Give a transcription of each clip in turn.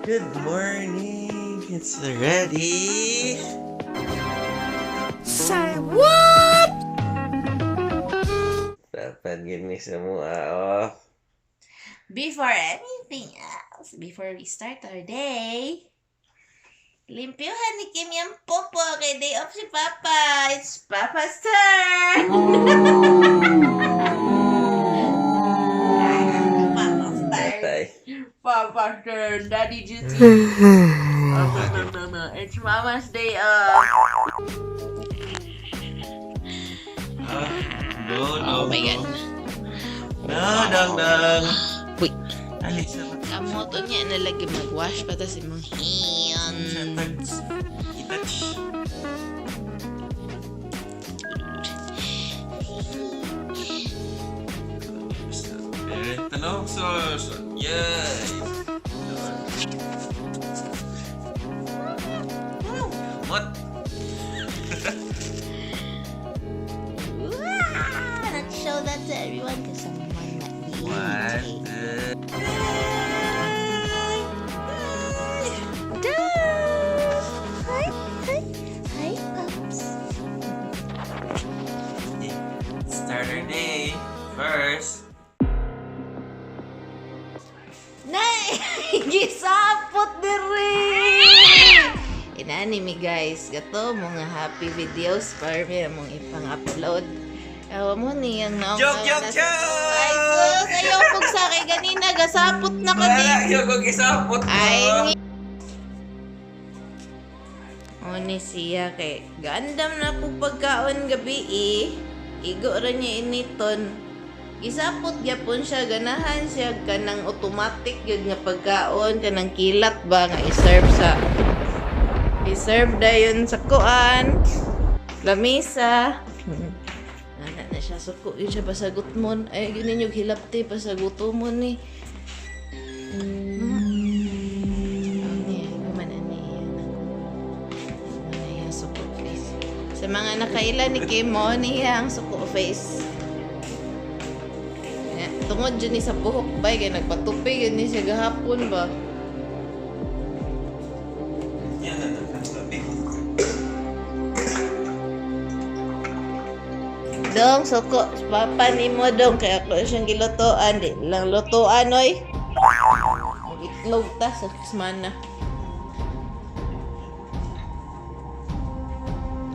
Good morning! It's already Say what? Dapat gini semua, oh. Before anything else, before we start our day, limpyuhan ni Kim yung popo kay day off si Papa. It's Papa's turn! Papa's turn. Tatay. Papa's turn. Daddy duty. Oh, no. It's Mama's day off. Ah, no, no. Oh my God. No, dang, dang. Wait. Ali sa Kamoto niya na lagi mag-wash pa ta si mong hands. I-touch. Parent tanong source. Yay! What? Wow! Let's show that to everyone because someone might be One, irritated. Two. Hi, hi, hi, pups. Start our day. First, Nay! Gisapot diri! Inani mi, guys, gato mga happy videos para mi mong ipang-upload. Awa mo niyang naong. Joke, joke, joke! Ay, sus! Ayaw pug sa kay ganina, gasapot na ka Wala, din. yung kong isapot ko. Ay, o ni siya kay gandam na kung pagkaon gabi eh. Igo ra niya initon. Gisapot gyapon siya, ganahan siya kanang automatic gyud nga pagkaon, kanang kilat ba nga i-serve dayon sa kuan lamisa. Ana na siya, suko yun siya pasagot mon. Ay, yun ninyo hilapti pasaguto mo ni. Ani, kuman ani yan. Ano yan, suko face. Sa mga nakaila ni Kim mo, niya ang suko face. Eh, tungod dyan ni sa buhok ba, kaya nagpatupi yun ni siya gahapon ba? Yan na, nagkatabi. Dong, suko, papa ni mo dong, kaya ako siyang gilutuan. Di lang lutuan, oy. Mag-itlog ta sa kismana.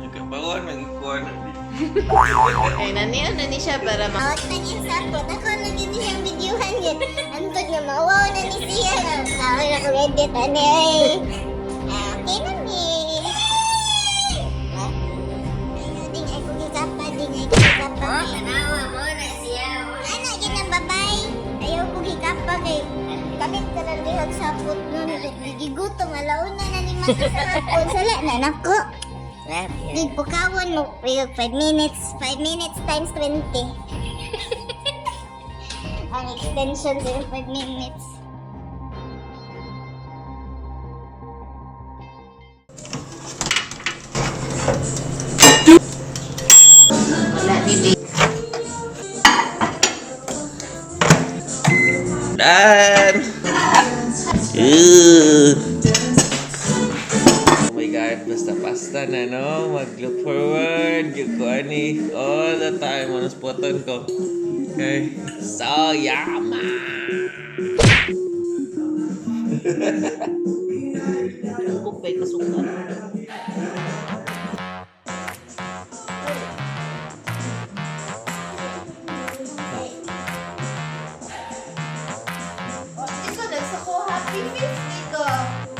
Nagkabawan, mag-ikuan. Ay, naniya na ni siya para ma. Awat na niya sapot. Ako na gini siyang videohan yun. Antod nga mawaw na ni siya. Ako na kong edit. Ano ay. Ah, okay na mi. Ayaw ding ay kong hikapa. Ding ay kong hikapa. Oh, tanawa mo na siya. Ano, yun ang babay. Ayaw kong hikapa kay kapit ka lang dihag sapot nun. Gigutom, alauna na ni Mata sa hapon. Sala na nako. Gig pukawon mo, 5 minutes, 5 minutes times 20. Ang extension sa 5 minutes. Wala ni Di. Done! Ooh. Oh my God, basta pasta na, no? Mag-look forward, yung ko ani, all the time, ano spoton ko. Okay. So, yama! Kupay kasukan. Ikaw nagsuko happy face ko.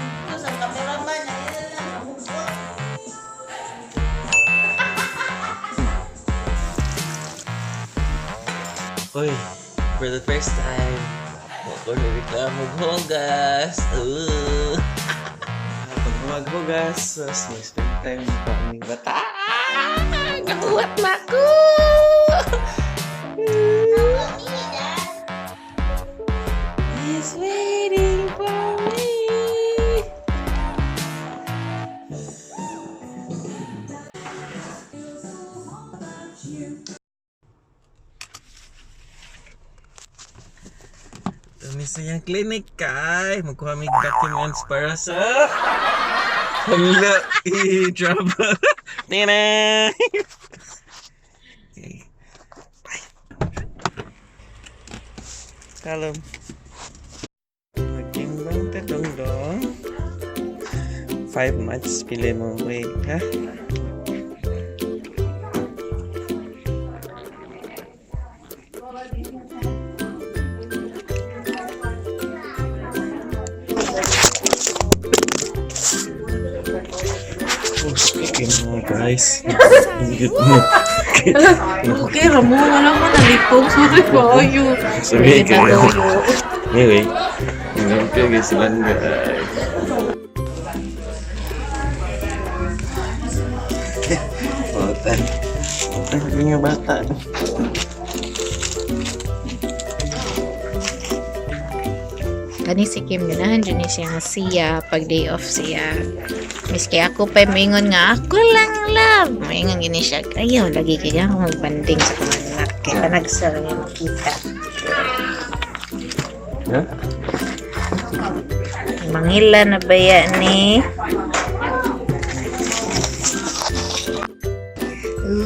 Ito sa cameraman ay na lang ang hugot. Uy, for the first time, ako ni reklamo hugas. Ooh. Pag maghugas, mas may spend time pa aming bata. Kakuhat na ako! He's waiting for me. Kami sa iyang clinic kay magkuha mig documents para sa Hala, i-travel. Tina! Okay. Bye. Kalom. Magtimbang tatong. 5 months pili mo wait, ha? Oh, speaking mo, guys. Ingit mo. Okay, Ramo, wala mo nalipong. Sorry kayo. Sorry kayo. Anyway, ngayon kayo guys, sila guys. Bata. Bata, nga bata. Kani si Kim, ganahan dyan ni siya nga siya pag day off siya. Miski ako pa maingon nga, ako lang love. Maingon gini siya, ayaw lagi kaya ako magbanding sa akong anak. Kaya panagsara niya makita. Yeah? Mangila na ba yan ni?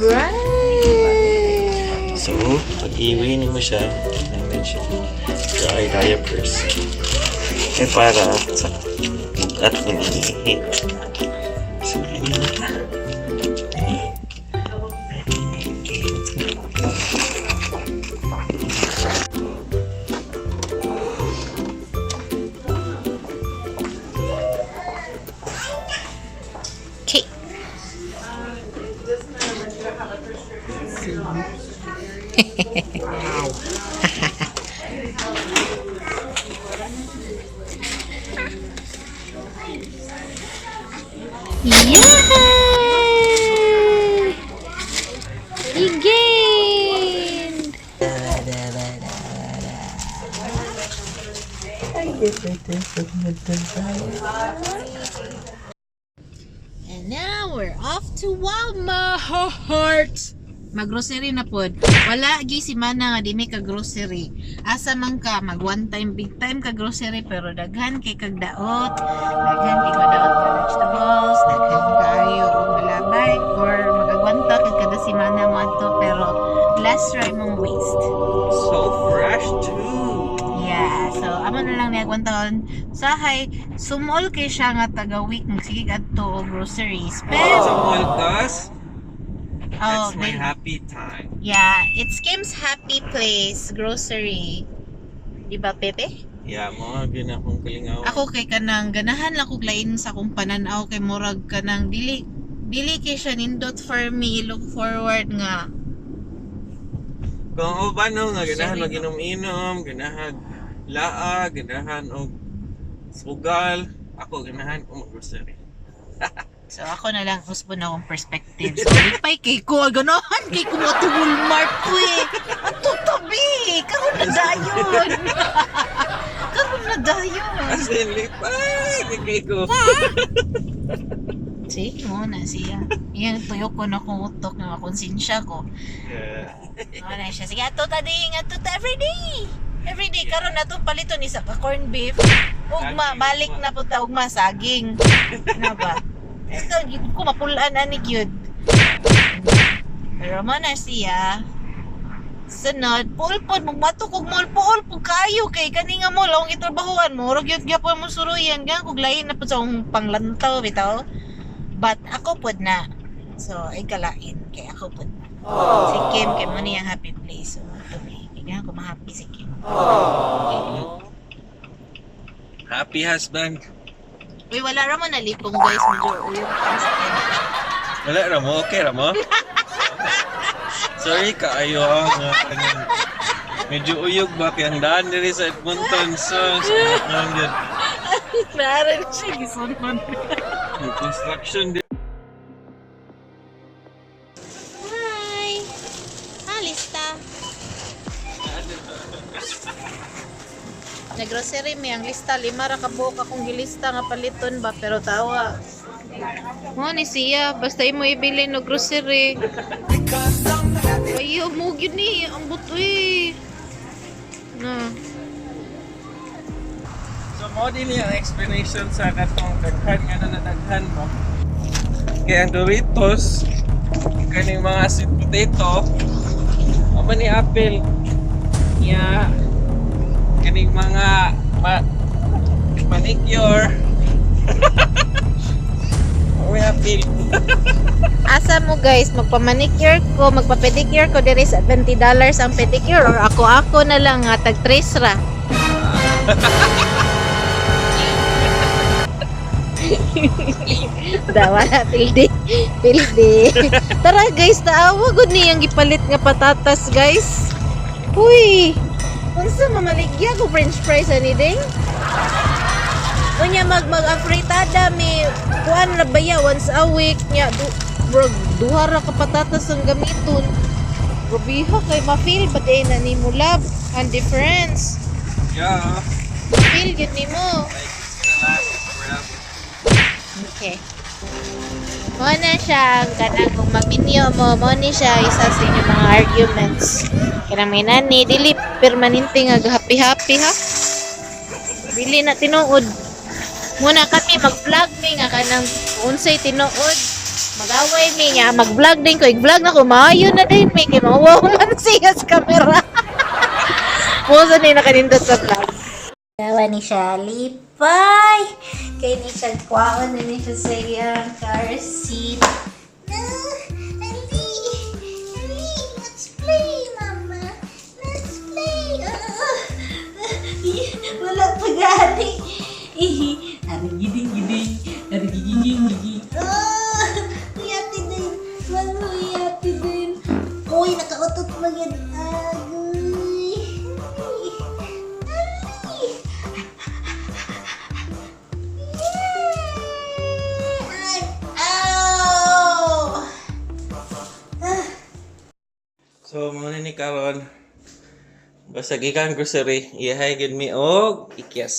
Right! So, pag iwi mo siya, namin siya dry diapers. Eh, para sa bugat ng ihi. So, ayun na. Okay, let's go. Okay. Yay! You gained! And now we're off to Walmart. Maggrocery na pod. Wala gi si Mana nga di may ka grocery. Asa man ka mag one time big time ka grocery pero daghan kay kag daot, daghan kay kag daot nga vegetables, daghan kayo og malabay or magagwanta kag kada semana mo adto pero less ra imong waste. So fresh too! Yeah, so amo na lang niya agwantaon. Sahay, sumol kay siya nga taga week magsige adto og groceries. Pero Sa mall, cuz, oh, that's my happy time. Yeah, it's Kim's Happy Place Grocery. Di ba, Pepe? Yeah, mga ginakong kalingaw. Ako kay kanang ganahan lang kog lain sa akong pananaw kay murag kanang dili dili kay siya nindot for me look forward nga. Kung uban no, nga ganahan Sorry, no. mag-inom-inom, ganahan laa, ganahan og sugal, ako ganahan og mag-grocery. So ako na lang husband na akong perspective. So lipay kay ko ganahan kay ko mo to Walmart ko eh. Ato tabi karon na dayon. Karon na dayon. As in, lipay! Kay ko. See, mo na siya. Iyan tuyo ko na kung utok na makonsensya ko. Yeah. Wala siya. Sige, ato ta ding, ato ta everyday. Everyday karon na itong paliton isa ka corn beef. Ugma, Saging, balik ugma. na po ta ugma saging. Ano ba? Ito, gid ko mapulaan ani gyud. Pero mo na siya. Sunod, pulpod, magmatok og mall, puol pud kayo kay kani nga mall akong gitrabahuan mo, murag gyud gyapon mo suruyan gan kog lain na pud sa akong panglantaw bitaw. But ako pud na. So, ay kalain kay ako pud na. Si Kim, kay mo niyang happy place. So, ito ni. Kaya ko ma-happy si Kim. Happy husband. Uy, wala ra mo nalipong guys. Medyo uyog pa sa Kim. Wala ra mo, okay ra mo? Sorry kaayo ah, nga kanang medyo uyog ba kay ang daan diri sa Edmonton so sa nang yun. Klaro na siya, gisunod. Yung construction di Hi! Ah, lista. Nag-grocery mi ang lista. Lima ra ka buok akong gilista nga paliton ba pero tawa. Mo ni siya basta imo ibili no grocery. Ayo mo gyud ni ang buto eh. Na. Mao din ang explanation sa katong daghan nga na nadaghan mo. Kaya ang Doritos, kaning mga sweet potato, amo ni apple. Nya kaning mga manicure. Amo ni apple. Asa mo guys, magpa-manicure ko, magpa-pedicure ko diri sa $20 ang pedicure or ako-ako na lang nga tag 3 ra. Da wala pildi. Pildi. Tara guys, taawa gud niyang gipalit nga patatas guys. Huy. Unsa mamaligya ko french fries ani ding? Unya mag mag afritada mi kuan ra baya once a week nya du, bro, duha ra ka patatas ang gamiton. Grabiha kay ma-feel ba day na nimo love ang difference. Yeah. Feel gyud nimo. Like it's gonna last forever. Okay. Mo na siya ang kanang kung maminyo mo, mo ni siya isa sa inyong mga arguments. Kanang may nani, dili permanente nga happy-happy ha. Dili na tinuod. Muna kami mag-vlog mi nga kanang unsay tinuod. Mag-away mi nga mag-vlog din ko, i-vlog na ko maayo na din mi kay mauwaw man siya sa camera. Mo sa ni nakanindot sa vlog. Dawa ni siya lipay. Kay ni siya kwaon na ni siya sa iyang car seat. No, Ali, Ali, let's play, Mama. Let's play. Ah, wala pa gani. Arigiding-giding, arigigiging-giging. Ah, uyati din. Mama, uyati din. Uy, nakautot mo yan. Agoy. Ali. Yay! Ow! So, muna ni karon. Basta gikan grocery, ihay gid mi og ikyas.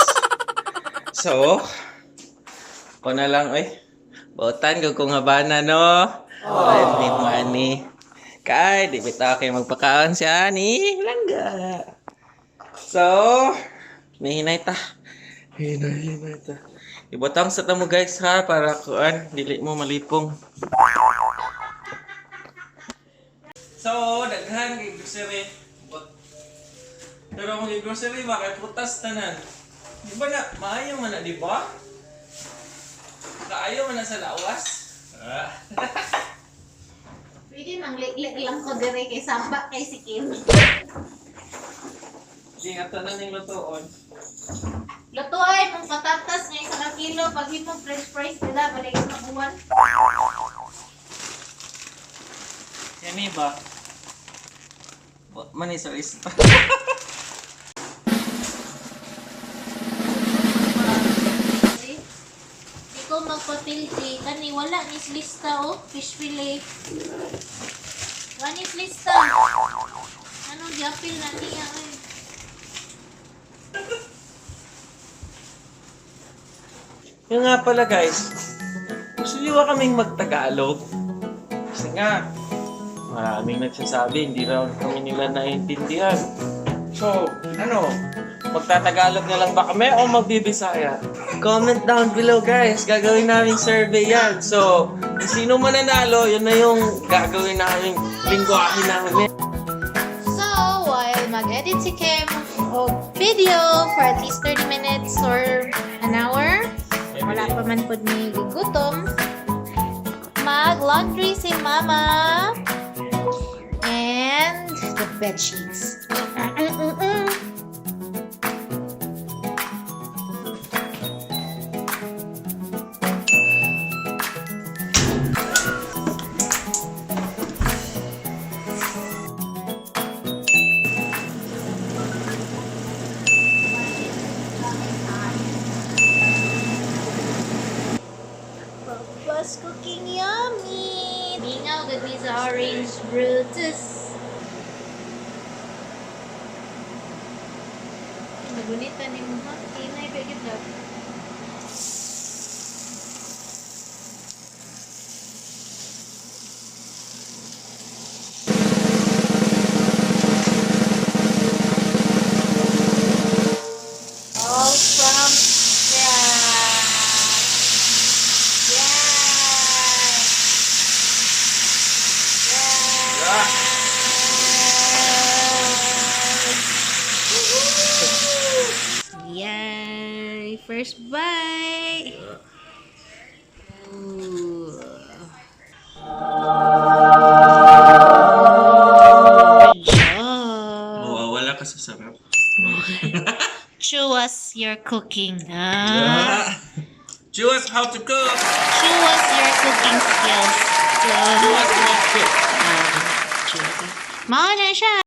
So, ko na lang oy. Botan ko kung habana no. Ay, need money. Kay, di bitaw kay magpakaon siya ni langga. So, may hinay ta. Hinay, hinay ta. Ibotang sa tamo guys ha para kuan dili mo malipong. So, daghan kay grocery. But, pero kung grocery ba kay putas tanan. Di ba na maayo man na di ba? Kaayo man na sa lawas. Ah. Pwede mang liglig lang ko dire kay samba kay si Kim. Di nga tanan ning lutoon. Luto ay mong patatas nga isa ka kilo pag himong french fries nila balik sa buwan. Yan ba? Mani sa lista. Ikaw magpapildi kani wala ni lista oh fish fillet. Wala ni lista. Anong giapil na niya ay? Yung nga pala guys, gusto niyo ba kaming magtagalog? Kasi nga, maraming nagsasabi, hindi raw kami nila naiintindihan. So, ano, magtatagalog na lang ba kami o magbibisaya? Comment down below guys, gagawin namin survey yan. So, kung sino mananalo, yun na yung gagawin namin lingwahe namin. So, while mag-edit si Kim og video for at least 30 minutes or an hour, wala pa man pud ni gutom. Mag-laundry si Mama. And the bed sheets. Mm-mm-mm. Papa's cooking yummy. Mingaw gud mi sa orange Brutus. Magunita ni mo ha. Kinay pa gyud love. All from First bite. Ooh. Good job. Mawawala ka sa sarap. Show us your cooking. Ah. Show us how to cook! Show us your cooking skills. Show us how to cook! Mao na siya.